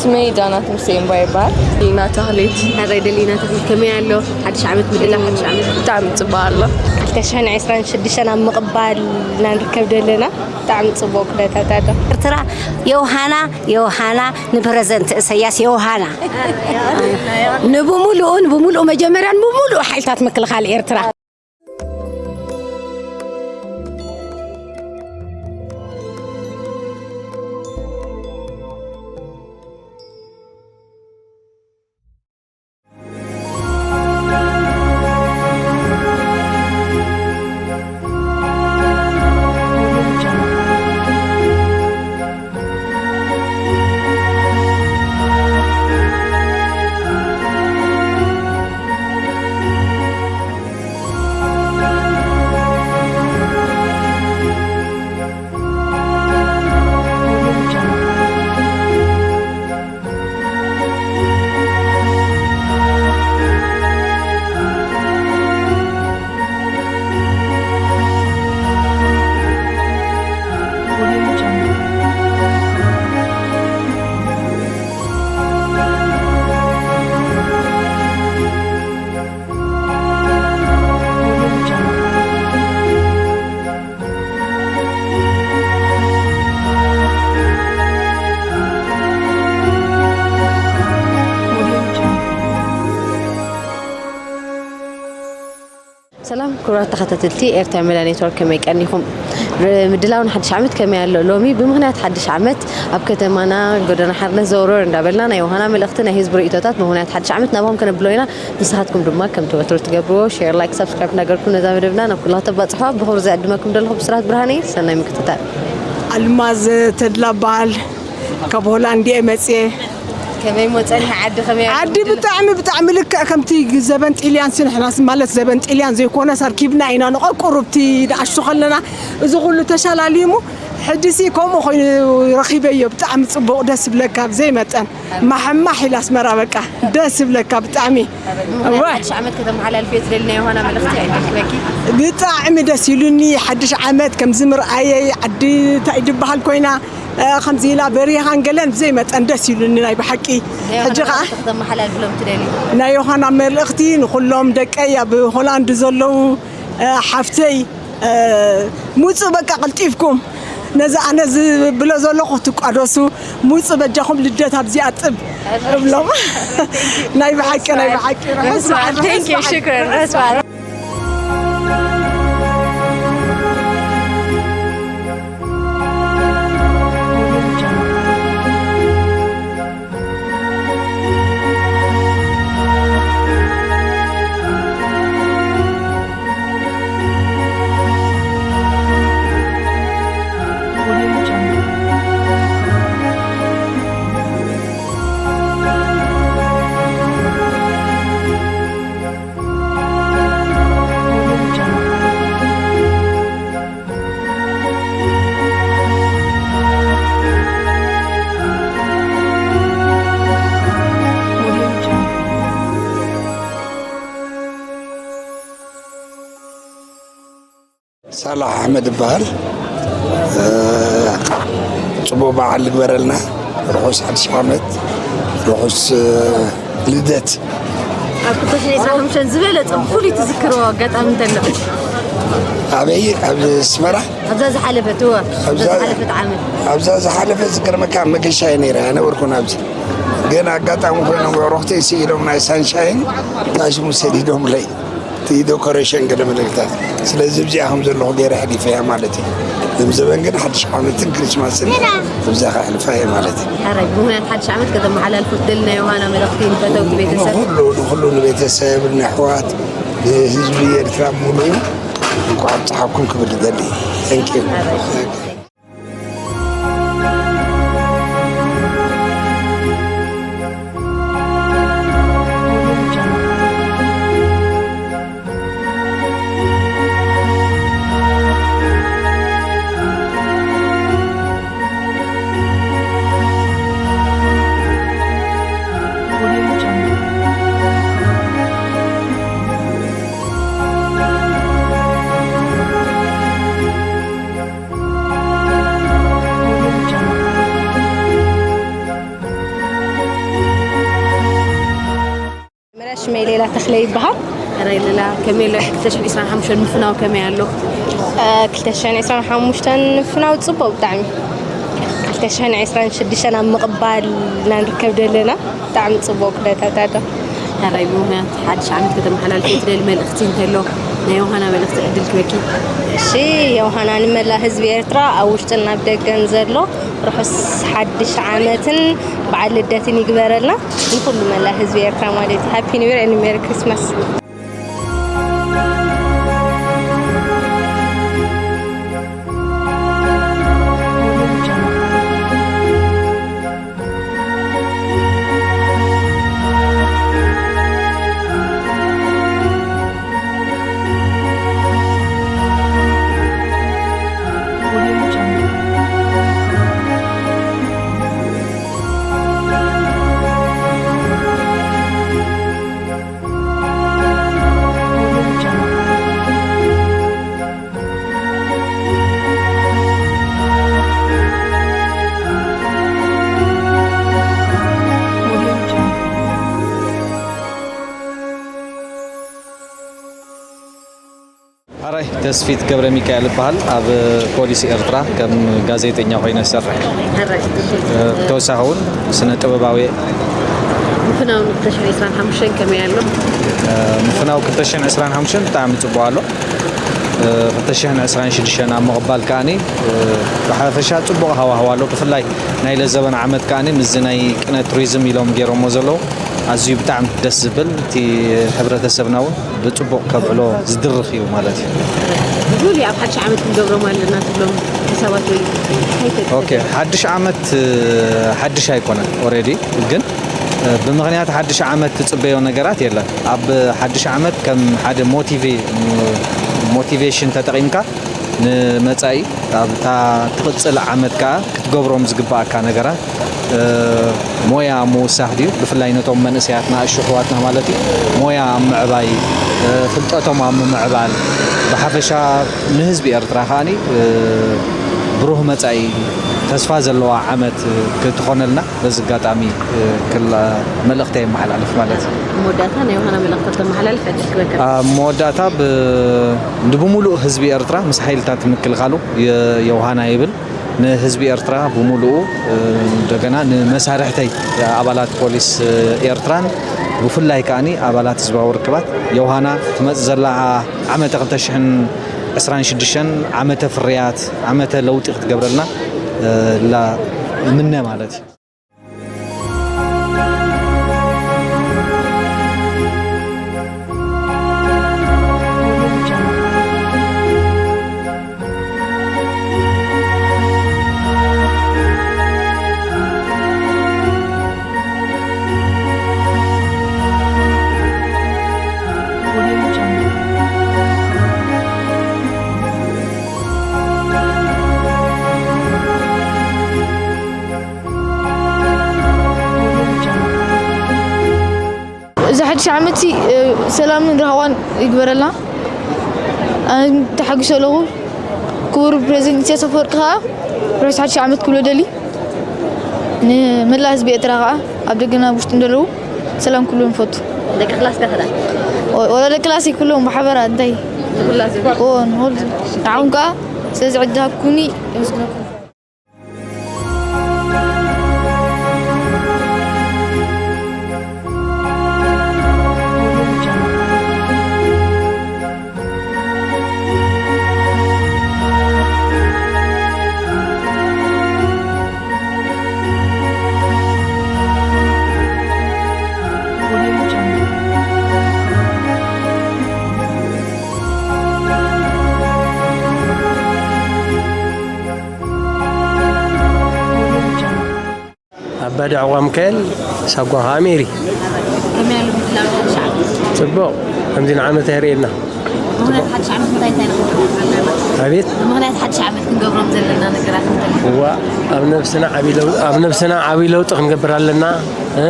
ስመይ ዳናት ሙሴ እምባ ይበሃል። ሊና ተኽሊት። ኣረ ደሊና ተኽሊት ከመይ ኣሎ? ሓድሽ ዓመት ምድላ ሓድሽ ዓመት። ብጣዕሚ ጽቡቕ ኣሎ። ክልተ ሽሕን ዕስራን ሽዱሽተን ኣብ ምቕባል ኢና ንርከብ ዘለና። ብጣዕሚ ጽቡቕ ኩነታት ኣሎ። ኤርትራ ዮሃና ዮሃና ንፕረዘንት እሰያስ ዮሃና ንብሙሉኡ ንብሙሉኡ መጀመርያን ብሙሉኡ ሓይልታት ምክልኻል ኤርትራ። ሰላም ክቡራት ተኸታተልቲ ኤርትራ ሜዳ ኔትወርክ፣ ከመይ ቀኒኹም? ር-፣ ምድላው ንሓድሽ ዓመት ከመይ ኣሎ? ሎሚ ብምኽንያት ሓድሽ ዓመት ኣብ ከተማና ጎደና ሓርነት ዘውረር እንዳበልና ናይ ዮሃና መልእኽቲ፣ ናይ ህዝቢ ርእይቶታት ብምኽንያት ሓድሽ ዓመት ናባኹም ከነብሎ ኢና። ንስኻትኩም ድማ ከምቲ ወትሩ ትገብርዎ ሼር፣ ላይክ፣ ሳብስክራይብ እናገርኩም ነዛ መደብና ናብ ኩልኻ ተባጽሖ ብኽብሪ ዝዕድመኩም ዘለኹ ብስራት ብርሃነ። ሰናይ ምክትታል። ኣልማዝ ተድላ በሃል፣ ካብ ሆላንድ እየ መጽየ። ከመይ ሞጸኒ ዓዲ ከመይ ዓዲ ብጣዕሚ ብጣዕሚ ልክዕ ከምቲ ዘበን ጢልያን ስንሕናስ ማለት ዘበን ጢልያን ዘይኮነስ ኣርኪብና ኢና ንቐቁሩብቲ ንኣሽቱ ከለና እዚ ኩሉ ተሻላሊሙ ሕጂሲ ከምኡ ኮይኑ ረኺበዮ ብጣዕሚ ጽቡቕ ደስ ብለካ ብዘይ መጠን ማሕማሕ ኢላ ኣስመራ በቃ ደስ ብለካ ብጣዕሚ። እዋ። ሓድሽ ዓመት ከተመሓላልፍዮ ትደሊ ናይ ዮሃና መልእኽቲ ኣይደክመኪ። ብጣዕሚ ደስ ኢሉኒ ሓድሽ ዓመት ከምዚ ምርኣየይ ዓዲ እንታይ ድበሃል ኮይና እ፣ ከምዚ ኢላ በሪኻን ገለን ብዘይ መጠን ደስ ኢሉኒ ናይ ብሓቂ። ናይ ዮሃና ሕጂ ኸዓ መልእኽቲ ከተመሓላልፍሎም ትደሊ? ናይ ዮሃና መልእኽቲ ንኹሎም ደቀይ ኣብ ሆላንድ ዘለዉ እ፣ ሓፍተይ እ፣ ሙጹ በቃ ቀልጢፍኩም ነዚ ኣነ ዝብሎ ዘለኹ ትቋደሱ ሙጹ በጃኹም ልደት ኣብዚ ኣጥብ እብሎም። ናይ ብሓቂ ናይ ብሓቂ ርሑስ በዓል። Thank you፣ ሽክረን። ርሑስ በዓል። ሳላሕ ኣሕመድ እበሃል። እ፣ ጽቡቕ በዓል ልግበረልና። ርሑስ ሓድሽ ዓመት፣ ርሑስ፣ እ፣ ልደት። ኣብ ክልተ ሽሕን ዕስራን ሓሙሽተን ዝበለጸ ብፍሉይ ትዝክርዎ ኣጋጣሚ እንተሎ? ኣበይ? ኣብ ኣስመራ? ኣብዛ ዝሓለፈት፣ እወ፣ ኣብዛ ኣብዛ ዝሓለፈት ዓመት። ኣብዛ ዝሓለፈት ዝገርመካ መገሻ እየ ነይረ፣ ኣይነበርኩን ኣብዚ። ግን ኣጋጣሚ ኮይኖም ኣዕሩኽተይ ስኢሎም ናይ ሳንሻይን ታሽሙ ሰዲዶምለይ። እቲ ዶኮሬሽን ገለ መለክታት። ስለዚ እዚኣ ከም ዘለኹ ገይረ ሕሊፈያ ማለት እዩ። እዞም ዘበን ግን ሓድሽ ዓመትን ክሪስማስን ኣብዛ ከሕልፋ እየ ማለት እዩ። ሕራይ ብምኽንያት ሓድሽ ዓመት ከተመሓላልፉ ትደሊ ናይ ዮሃና መልእኽቲ ንፈተውቲ ቤተሰብ? ንኹሉ፣ ንኹሉ ንቤተሰብ፣ ንኣሕዋት፣ ንህዝቢ ኤርትራ ሙሉኡ እንኳዕ ኣብፀሓኩም ክብል ይደሊ። Thank you። ተኽለ ይበሃል። ሕራይ ልላ፣ ከመይ ኣሎ? ክልተ ሽሕን ዕስራን ሓሙሽተን ምፍናው ከመይ ኣሎ? እ፣ ክልተ ሽሕን ዕስራን ሓሙሽተን ምፍናው ጽቡቕ ብጣዕሚ። ክልተ ሽሕን ዕስራን ሽዱሽተን ኣብ ምቕባል ኢና ንርከብ ዘለና። ብጣዕሚ ጽቡቕ ኩነታት ኣሎ። ሕራይ፣ ብምኽንያት ሓድሽ ዓመት ከተመሓላልፊ ትደሊ መልእኽቲ እንተሎ፣ ናይ ዮሃና መልእኽቲ ዕድል ክበኪ። እሺ፣ ዮሃና ንመላእ ህዝቢ ኤርትራ ኣብ ውሽጥን ኣብ ደገን ዘሎ ርሑስ ሓድሽ ዓመትን በዓል ልደትን ይግበረልና። ንኹሉ መላእ ህዝቢ ኤርትራ ማለት እዩ። ሃፒ ኒው ይር ኤንድ ሜሪ ክሪስማስ። ሕራይ፣ ተስፊት ገብረ ሚካኤል እበሃል። ኣብ ፖሊስ ኤርትራ ከም ጋዜጠኛ ኮይነ ዝሰርሕ። ሕራይ። እ፣ ብተወሳኺ እውን ስነ ጥበባዊ። ምፍናው ክልተ ሽሕን ዕስራን ሓሙሽተን ከመይ ኣሎ? እ፣ ምፍናው ክልተ ሽሕን ዕስራን ሓሙሽተን ብጣዕሚ ጽቡቕ ኣሎ። እ፣ ክልተ ሽሕን ዕስራን ሽዱሽተን ኣብ ምቕባል ከኣኒ፣ እ፣ ብሓፈሻ ጽቡቕ ሃዋህው ኣሎ። ብፍላይ ናይ ለዘበን ዓመት ከኣኒ ምስዚ ናይ ቅነ ቱሪዝም ኢሎም ገይሮሞ ዘለዉ ኣዝዩ ብጣዕሚ ደስ ዝብል፣ እቲ ሕብረተሰብና እውን ብጽቡቕ ከብዕሎ ዝድርኽ እዩ ማለት እዩ። ብፍሉይ ኣብ ሓድሽ ዓመት ክንገብሮም ኣለና ትብሎም ሓሳባት ወይ እንታይ ተትብል? ኦኬ፣ ሓድሽ ዓመት፣ እ፣ ሓድሽ ኣይኮነን። ኦሬዲ ግን፣ እ፣ ብምኽንያት ሓድሽ ዓመት ትጽበዮ ነገራት የለን። ኣብ ሓድሽ ዓመት ከም ሓደ ሞቲቬ-፣ ሞቲቬሽን ተጠቒምካ ንመጻኢ ኣብታ ትቕጽል ዓመት ከኣ ክትገብሮም ዝግብኣካ ነገራት፣ እ፣ ሞያ ኣብ ምውሳኽ ድዩ? ብፍላይ ነቶም መንእሰያት ንኣሽቱ ኣሕዋትና ማለት እዩ። ሞያ ኣብ ምዕባይ፣ እ፣ ፍልጠቶም ኣብ ምምዕባል፣ ብሓፈሻ ንህዝቢ ኤርትራ ከኣኒ፣ እ፣ ብሩህ መጻኢ ተስፋ ዘለዋ ዓመት ክትኾነልና በዚ ኣጋጣሚ፣ እ፣ ክል-፣ መልእኽተይ የመሓላልፍ ማለት እዩ። ኣብ መወዳእታ ናይ ዮሃና መልእኽቲ ተመሓላልፍ ዕድል ክበካ። ኣብ መወዳእታ ብ-፣ ንብምሉእ ህዝቢ ኤርትራ ምስ ሓይልታት ምክልኻሉ የ-፣ ዮሃና ይብል። ንህዝቢ ኤርትራ ብምሉኡ፣ እ፣ እንደገና ንመሳርሕተይ ኣባላት ፖሊስ፣ እ፣ ኤርትራን ብፍላይ ከኣኒ ኣባላት ህዝባዊ ርክባት ዮሃና ትመጽእ ዘላ ዓመተ ክልተ ሽሕን ዕስራን ሽዱሽተን ዓመተ ፍርያት፣ ዓመተ ለውጢ ክትገብረልና፣ እ፣ ላ-፣ እምነ ማለት እዩ። እዚ ሓድሽ ዓመት ሲ፣ እ፣ ሰላምን ራህዋን ይግበረልና። ኣነ ተሓጒሰ ኣለኹ። ክቡር ፕሬዚደንት ኢሳያስ ኣፈወርቂ ከኣ ርሑስ ሓድሽ ዓመት ክብሎ ደሊ። ንመላእ ህዝቢ ኤርትራ ከኣ ኣብ ደገና ኣብ ውሽጥን ዘለዉ ሰላም ክብሎ ንፈቱ። ደቂ ክላስካ ከ ደኣ? ወ-፣ ወላ ደቂ ክላሰይ ኩሎም ብሓበራ እንታይ? ንኹላ ዝብል? ኦ፣ ንኹሉ። ንዓኹም ከኣ ስለዚ ዕድል ሃብኩኒ የመስግነኩም። ኣባዲ ዕቑባ ሚካኤል፣ ሳጓ ኸዓ ሜሪ። ከመይ ኣሎ ምድላው ሓድሽ ዓመት? ጽቡቕ፣ ከምዚ ንዓመት የርእየና። ብምኽንያት ሓድሽ ዓመት እንታይ እንታይ ንኽንገብር ኣለና? ኣቤት? ብምኽንያት ሓድሽ ዓመት ክንገብሮም ዘለና ነገራት እንታይ? እዋ፣ ኣብ ነብስና ዓቢ ለውጢ፣ ኣብ ነብስና ዓቢ ለውጢ ክንገብር ኣለና። እ?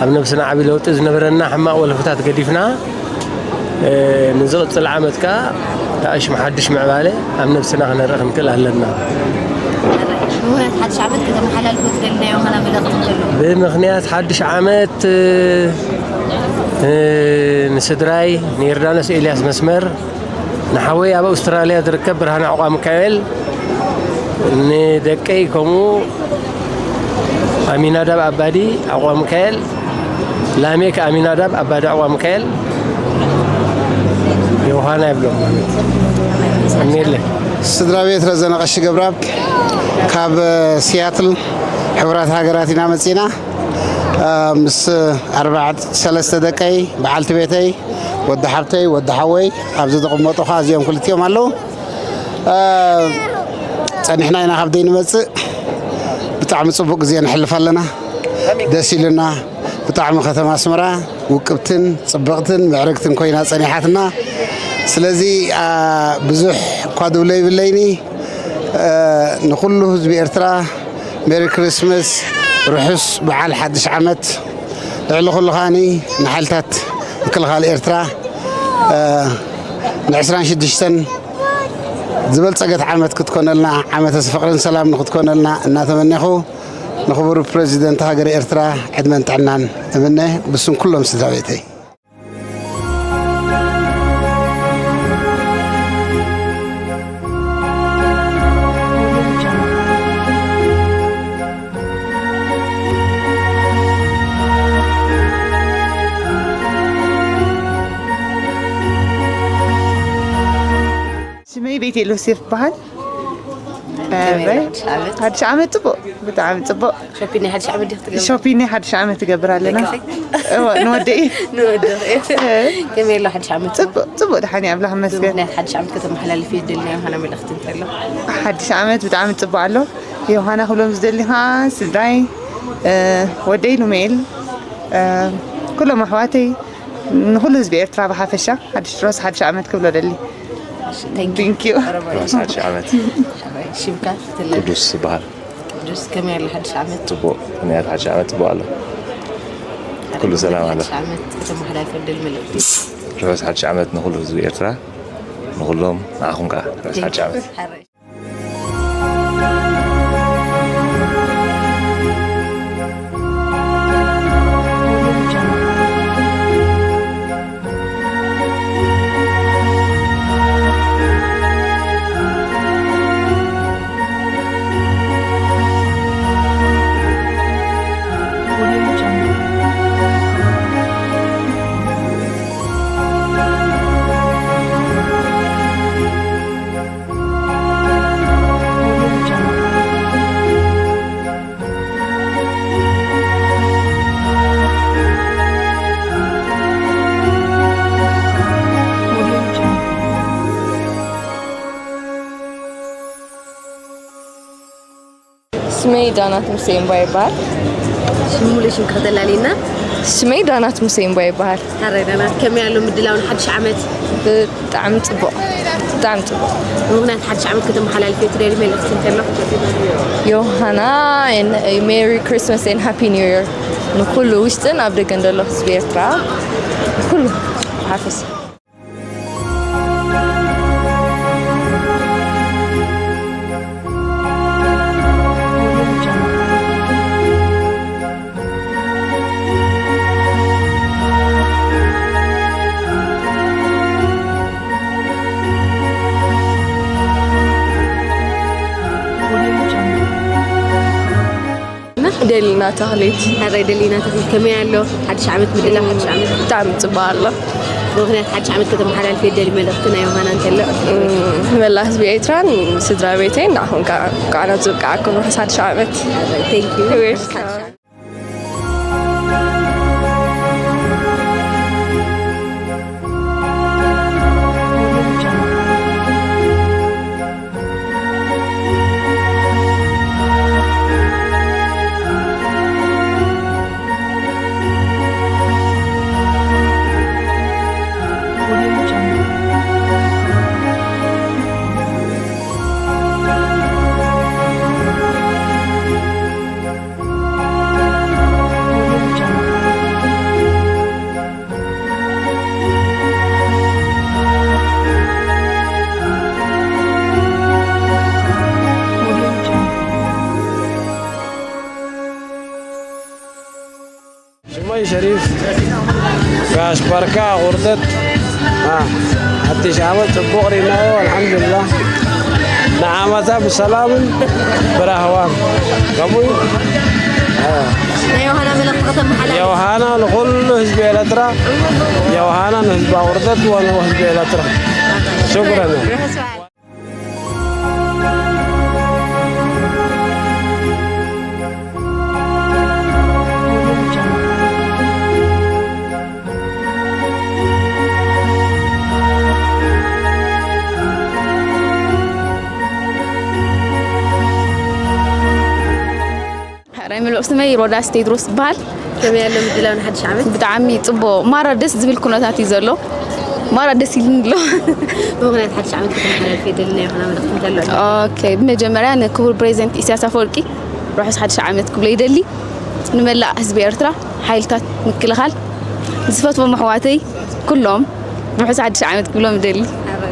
ኣብ ነብስና ዓቢ ለውጢ፣ ዝነበረና ሕማቕ ወልፍታት ገዲፍና፣ እ፣ ንዝቕጽል ዓመት ከኣ ኣሽም ሓድሽ ምዕባለ ኣብ ነብስና ክነርኢ ክንክእል ኣለና። ብምኽንያት ሓድሽ ዓመት ከተመሓላልፎ ትደሊ ናይ ዮሃና መልእኽቲ እንተሎ? ብምኽንያት ሓድሽ ዓመት፣ እ፣ ንስድራይ ንዮርዳኖስ ኤልያስ መስመር፣ ንሓወይ ኣብ ኣውስትራልያ ዝርከብ ብርሃነ ዕቋ ሚካኤል፣ ንደቀይ ከምኡ ኣሚናዳብ ኣባዲ ዕቋ ሚካኤል፣ ላሜክ ኣሚናዳብ ኣባዲ ዕቋ ሚካኤል፣ ዮሃና ይብሎም ማለት እኔለ። ስድራ ቤት ረዘነ ቀሺ ገብረኣብ ካብ ሲያትል ሕቡራት ሃገራት ኢና መጺና። ምስ ኣርባዕተ ሰለስተ ደቀይ፣ በዓልቲ ቤተይ፣ ወዲ ሓብተይ፣ ወዲ ሓወይ ኣብዚ ዝቕመጡ ኸዓ እዚኦም ክልቲኦም ኣለዉ። ጸኒሕና ኢና ካብ ደይ ንመጽእ። ብጣዕሚ ጽቡቕ ግዜ ነሕልፍ ኣለና። ደስ ኢሉና። ብጣዕሚ ከተማ ኣስመራ ውቅብትን ጽብቕትን ምዕርግትን ኮይና ጸኒሓትና። ስለዚ ብዙሕ እኳ ድብሎ ይብለይኒ። ንኹሉ ህዝቢ ኤርትራ ሜሪ ክሪስመስ፣ ርሑስ በዓል ሓድሽ ዓመት። ልዕሊ ኩሉ ከዓኒ ንሓይልታት ምክልኻል ኤርትራ ን ዕስራን ሽዱሽተን ዝበልጸገት ዓመት ክትኮነልና፣ ዓመተ ፍቕርን ሰላም ንክትኮነልና እናተመኔኹ፣ ንክቡር ፕረዚደንት ሃገር ኤርትራ ዕድመን ጥዕናን እምነ፣ ብስም ኩሎም ስድራ ቤተይ። ስመይ ቤቴል ዮሴፍ ይበሃል። ከመይ ኣበይ? ሓድሽ ዓመት? ሓድሽ ዓመት ጽቡቕ፣ ብጣዕሚ ጽቡቕ። ሾፒንግ ናይ ሓድሽ ዓመት ዲኺ ትገብሪ? ሾፒንግ ናይ ሓድሽ ዓመት ትገብር ኣለና። ደቅኺ? እወ፣ ንወደይ። ንወደኺ። እ። ከመይ ኣሎ ሓድሽ ዓመት? ጽቡቕ፣ ጽቡቕ፣ ደሓን እየ፣ ኣምላኽ ይመስገን። ብምኽንያት ሓድሽ ዓመት ከተመሓላልፍዮ ትደልዮ ናይ ዮሃና መልእኽቲ እንተሎ? ሓድሽ ዓመት ብጣዕሚ ጽቡቕ ኣሎ። ዮሃና ክብሎም ዝደሊ ኸዓ ስድራይ፣ እ፣ ወደይ ኑሜል፣ እ፣ ኩሎም ኣሕዋተይ፣ ንኹሉ ህዝቢ ኤርትራ ብሓፈሻ ሓድሽ ርሑስ ሓድሽ ዓመት ክብሎ ደሊ። Thank you። Thank you። ርሑስ ሓድሽ ዓመት። ሽምካ ትለ-? ቅዱስ ይበሃል። ቅዱስ፣ ከመይ ኣሎ ሓድሽ ዓመት? ጽቡቕ፣ ከመይ ኣሎ ሓድሽ ዓመት? ጽቡቕ ኣሎ። ኩሉ ሰላም ኣሎ። ሓድሽ ዓመት ከተመሓላልፎ ደሊ መልእኽቲ? ርሑስ ሓድሽ ዓመት ንኹሉ ህዝቢ ኤርትራ፣ ንኹሎም፣ ንዓኹም ከኣ ርሑስ ሓድሽ ዓመት። ሓራይ። ስመይ ዳናት ሙሴ እምባ ይበሃል። ሽም፣ ሙሉእ ሽም ከተላልይና? ስመይ ዳናት ሙሴ እምባ ይበሃል። ሓራይ ዳናት፣ ከመይ ኣሎ ምድላው ንሓድሽ ዓመት? ብጣዕሚ ጽቡቕ፣ ብጣዕሚ ጽቡቕ። ብምኽንያት ሓድሽ ዓመት ከተመሓላልፍዮ ትደሊ መልእኽቲ እንተሎ? ዮሃና፣ and ሜሪ ክሪስማስ and ሃፒ ኒው ይር ንኩሉ ውሽጥን ኣብ ደገን ዘሎ ህዝቢ ኤርትራ፣ ኩሉ ሓፈስ። ደሊና ተኽሊት። ሓራይ ደሊና ተኽሊት፣ ከመይ ኣሎ ሓድሽ ዓመት፣ ምድላው ሓድሽ ዓመት? ብጣዕሚ ጽቡቕ ኣሎ። ብምኽንያት ሓድሽ ዓመት ከተመሓላልፍዮ ደሊ መልእኽቲ ናይ ዮሃና እንተሎ? እም፣ ንመላእ ህዝቢ ኤርትራን ስድራ ቤተይን ንዓኹም ከኣ እንኳዕ ናብዚ በቃዕኩም፣ ርሑስ ሓድሽ ዓመት። ሓራይ፣ thank you። You're welcome። ሽመይ ሸሪፍ። ኣስበርካ ቁርደት ኣቲ ሻመት ጽቡቕ ሪናዮ ኣልሓምዱላ። ንዓመታ ብሰላምን ብራህዋን ከምኡ እዩ። ናይ ዮሃና መልእኽቲ ከተመሓላልፍ። ዮሃና ንኹሉ ህዝቢ ኤለትራ፣ ዮሃና ንህዝባ ቁርደት ወንዎ ህዝቢ ኤለትራ። ሽኩረን። ሕራይ ምሉእ ስመይ ሮዳስ ቴድሮስ ይበሃል። ከመይ ኣሎ ምድላው ንሓድሽ ዓመት? ብጣዕሚ ጽቡቕ። ማራ ደስ ዝብል ኩነታት እዩ ዘሎ። ማራ ደስ ኢሉኒ ኣሎ። ብምኽንያት ሓድሽ ዓመት ከተመሓላልፍ የደሊ ናይ ዮሃና መልእኽቲ እንተሎ? ኦኬ፣ ብመጀመርያ ንክቡር ፕሬዚደንት ኢሳያስ ኣፈወርቂ ርሑስ ሓድሽ ዓመት ክብሎ ይደሊ። ንመላእ ህዝቢ ኤርትራ፣ ሓይልታት ምክልኻል፣ ዝፈትዎም ኣሕዋተይ ኩሎም ርሑስ ሓድሽ ዓመት ክብሎም ይደሊ።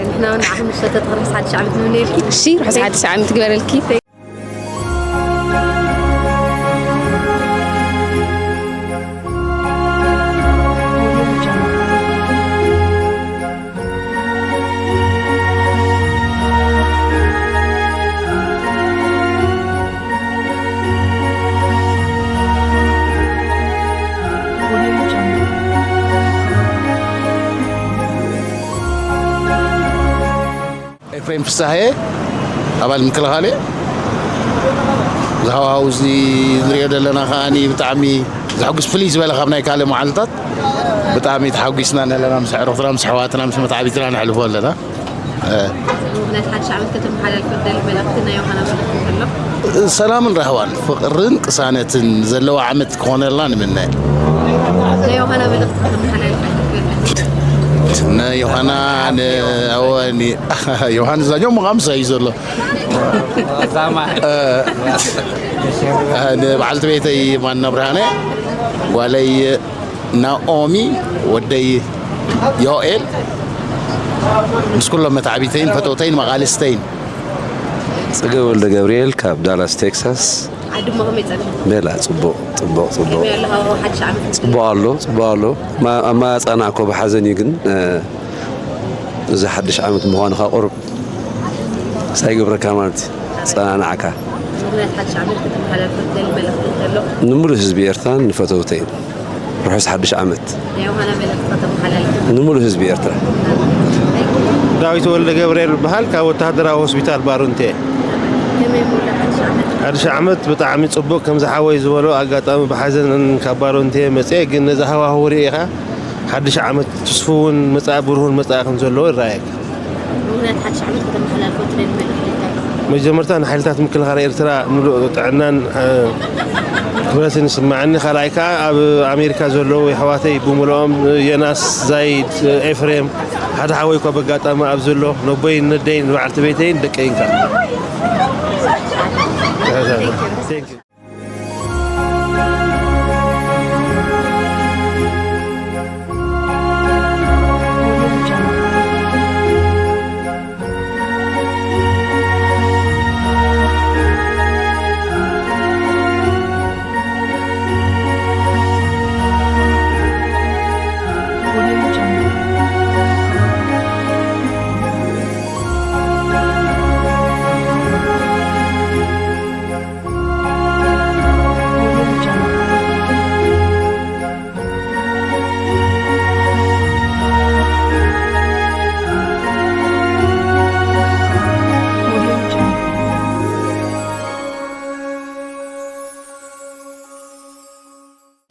ንሕና እውን ንዓኹም ንሰተት ርሑስ ሓድሽ ዓመት ንምነየልኪ። እሺ፣ ርሑስ ሓድሽ ዓመት ግበረልኪ። ኤፍሬም ፍሳሐየ ኣባል ምክልኻል እየ። እዚ ሃዋህው እዚ ንሪኦ ዘለና ከዓኒ ብጣዕሚ ዘሐጉስ ፍልይ ዝበለ ካብ ናይ ካልእ መዓልታት ብጣዕሚ ተሓጒስና ኣለና ምስ ኣዕሩኽትና ምስ ኣሕዋትና ምስ መትዓቢትና ነሕልፎ ኣለና። ምኽንያት ሓድሽ ዓመት ከተመሓላልፎ ትደሊ መልእኽቲ ናይ ዮሃና መልእኽቲ እንተሎ? ሰላምን ራህዋን ፍቕርን ቅሳነትን ዘለዎ ዓመት ክኾነልና ንምነ። ናይ ዮሃና መልእኽቲ ከተመሓላልፍ ኣይትኽእልን? ንዮሃና ንወኒ ዮሃንስ ዛኛው ምቓ ምሳይ እዩ ዘሎ። ንበዓልቲ ቤተይ ማና ብርሃነ ጓለይ ናኦሚ ወደይ ዮኤል ምስ ኩሎም መታዕቢተይን ፈተውተይን መቓልስተይን። ጽገ ወልደ ገብርኤል ካብ ዳላስ ቴክሳስ። ዓድሞ ከመይ ጸኒሑ? ቤላ ጽቡቕ ጽቡቕ ጽቡቕ ከመይ ኣሎ ሃዋሁ ሓድሽ ዓመት? ጽቡቕ ኣሎ ጽቡቕ ኣሎ። ማ- ኣመጻጽኣና እኮ ብሓዘን እዩ ግን እ፣ እዚ ሓድሽ ዓመት ምዃኑ ከኣ ቁሩብ እንታይ ይገብረካ ማለት እዩ ጸናንዓካ። ምኽንያት ሓድሽ ዓመት ከተመሓላልፎ ትደሊ መልእኽቲ እንተሎ? ንምሉእ ህዝቢ ኤርትራን ንፈተውተይን ርሑስ ሓድሽ ዓመት። ናይ ዮሃና መልእኽቲ ከተመሓላልፍ? ንምሉእ ህዝቢ ኤርትራ። ዳዊት ወልደ ገብርኤል ይበሃል። ካብ ወተሃደራዊ ሆስፒታል ባሩንቴ። ከመይ ምውላድ ሓድሽ ዓመት? ሓድሽ ዓመት ብጣዕሚ ጽቡቕ። ከምዚ ሓወይ ዝበሎ ኣጋጣሚ ብሓዘን ካብ ባሩንቴ መጽየ፣ ግን ነዚ ሃዋህው ርኢኻ ሓድሽ ዓመት ትስፉውን መጻኢ ብሩህን መጻኢ ከም ዘለዎ ይረኣየካ። ምኽንያት ሓድሽ ዓመት ከተመሓላልፎ ትደሊ መልእኽቲ እንታይ? መጀመርታ ንሓይልታት ምክልኻል ኤርትራ ምሉእ ጥዕናን እ፣ ክብረትን ይስምዓኒ። ካልኣይ ከኣ ኣብ ኣሜሪካ ዘለዉ የሕዋተይ ብምልኦም ዮናስ፣ ዛይድ፣ ኤፍሬም፣ ሓደ ሓወይ እኳ በጋጣሚ ኣብ ዘሎ ነቦይ ነደይ ንበዓልቲ ቤተይን ደቀይን ከኣ። Thank you.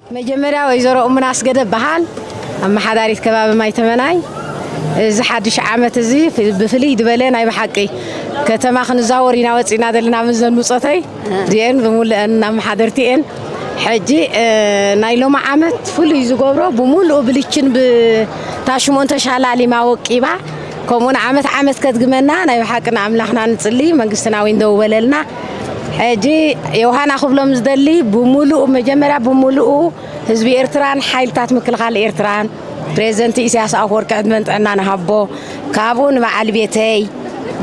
መጀመርያ ወይዘሮ እሙና ኣስገደ በሃል ኣመሓዳሪት ከባቢ ማይተመናይ፣ እዚ ሓድሽ ዓመት እዚ ብፍልይ ዝበለ ናይ ብሓቂ ከተማ ክንዛወር ኢና ወፂና ዘለና። ምዘን ምፆተይ እዚአን ብምሉአን ኣመሓደርቲ እየን። ሕጂ ናይ ሎሚ ዓመት ፍሉይ ዝገብሮ ብምሉኡ ብልችን ብታ ሽሞንተ ሻላሊማ ወቂባ ከምኡ ንዓመት ዓመት ከድግመና ናይ ብሓቂ ንኣምላኽና ንፅሊ መንግስትና እውን ደው በለልና። ሕጂ ዮሃና ክብሎም ዝደሊ ብምሉኡ መጀመርያ ብምሉኡ ህዝቢ ኤርትራን ሓይልታት ምክልኻል ኤርትራን ፕሬዝደንት ኢሳያስ ኣፈወርቂ ዕድመን ጥዕናን ሃቦ ካብኡ ንበዓል ቤተይ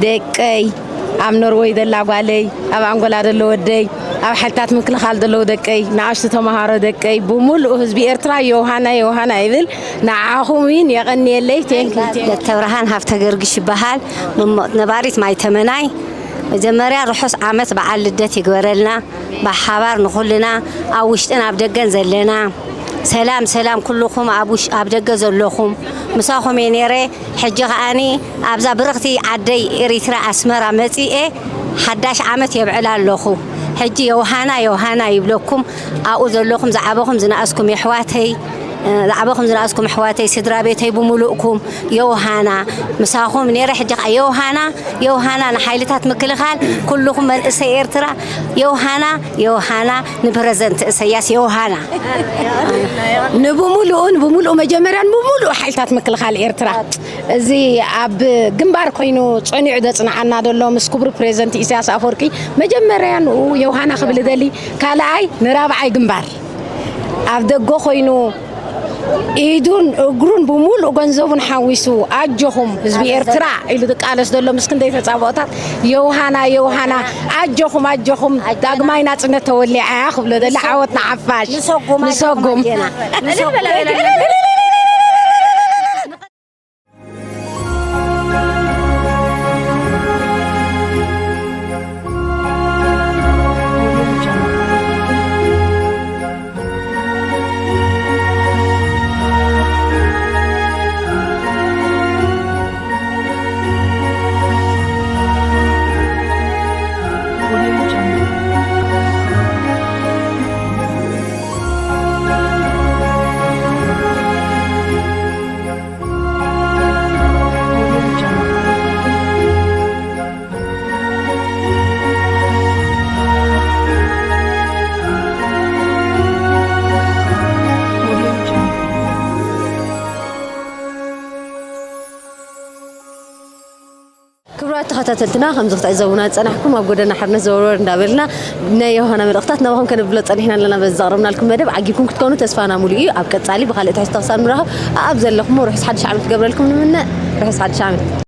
ደቀይ ኣብ ኖርወይ ዘላ ጓለይ፣ ኣብ ኣንጎላ ዘሎ ወደይ፣ ኣብ ሓይልታት ምክልኻል ዘለዉ ደቀይ፣ ንኣሽቱ ተምሃሮ ደቀይ፣ ብምሉኡ ህዝቢ ኤርትራ ዮሃና ዮሃና ይብል። ንዓኹም እውን የቐንየለይ። ቴንክ ዩ። ደተብርሃን ሃብተ ገርግሽ ይበሃል። መሞ-፣ ነባሪት ማይ ተመናይ። መጀመርያ ርሑስ ዓመት በዓል ልደት ይግበረልና። ብሓባር ንኹልና ኣብ ውሽጥን ኣብ ደገን ዘለና ሰላም ሰላም ኩልኹም ኣብ ውሽ-፣ ኣብ ደገ ዘለኹም ምሳኹም እየ ነይረ። ሕጂ ከኣኒ ኣብዛ ብርኽቲ ዓደይ ኤሪትራ ኣስመራ መጺኤ ሓዳሽ ዓመት የብዕላ ኣለኹ። ሕጂ ዮሃና ዮሃና ይብለኩም ኣብኡ ዘለኹም ዝዓበኹም ዝነኣስኩም የሕዋተይ፣ ዝዓበኹም ዝነኣስኩም ኣሕዋተይ፣ ስድራ ቤተይ ብምሉእኩም ዮሃና ምሳኹም ነይረ። ሕጂ ኸዓ ዮሃና ዮሃና ንሓይልታት ምክልኻል ኩልኹም መንእሰይ ኤርትራ ዮሃና ዮሃና ንፕረዘንት እሰያስ ዮሃና። ንብምሉኡ ንብምሉኡ መጀመርያ ንብምሉኡ ሓይልታት ምክልኻል ኤርትራ፣ እዚ ኣብ ግንባር ኮይኑ ጸኒዑ ዘጽንዓና ዘሎ ምስ ክቡር ፕሬዚደንት ኢሳያስ ኣፈወርቂ መጀመርያ ንኡ ዮሃና ክብል እደሊ። ካልኣይ ንራብዓይ ግንባር ኣብ ደገ ኮይኑ ኢዱን እግሩን ብምሉእ ገንዘቡን ሓዊሱ ኣጆኹም ህዝቢ ኤርትራ ኢሉ ዝቃለስ ዘሎ ምስ ክንደይ ተጻብኦታት ዮሃና ዮሃና ኣጆኹም ኣጆኹም ዳግማይ ናጽነት ተወሊዓ ክብሎ ዘሎ ዓወት ንሓፋሽ። ንሰጉም ኣጆኹም ንሰጉም ኣዴና። ንሰጉም። ክቡራት ተኸታተልትና፣ ከምዚ ክትዕዘቡና ዝጸናሕኩም ኣብ ጎደና ሓርነት ዘወርወር እንዳበልና ናይ ዮሃና መልእኽታት ናባኹም ከነብሎ ጸኒሕና ኣለና። በዚ ዘቕረብናልኩም መደብ ዓጊብኩም ክትኮኑ ተስፋና ሙሉእ እዩ። ኣብ ቀጻሊ ብኻልእ ትሕዝቶ ክሳብ ንራኸብ፣ ኣብ ዘለኹሞ ርሑስ ሓድሽ ዓመት ክገብረልኩም ንምነ። ርሑስ ሓድሽ ዓመት።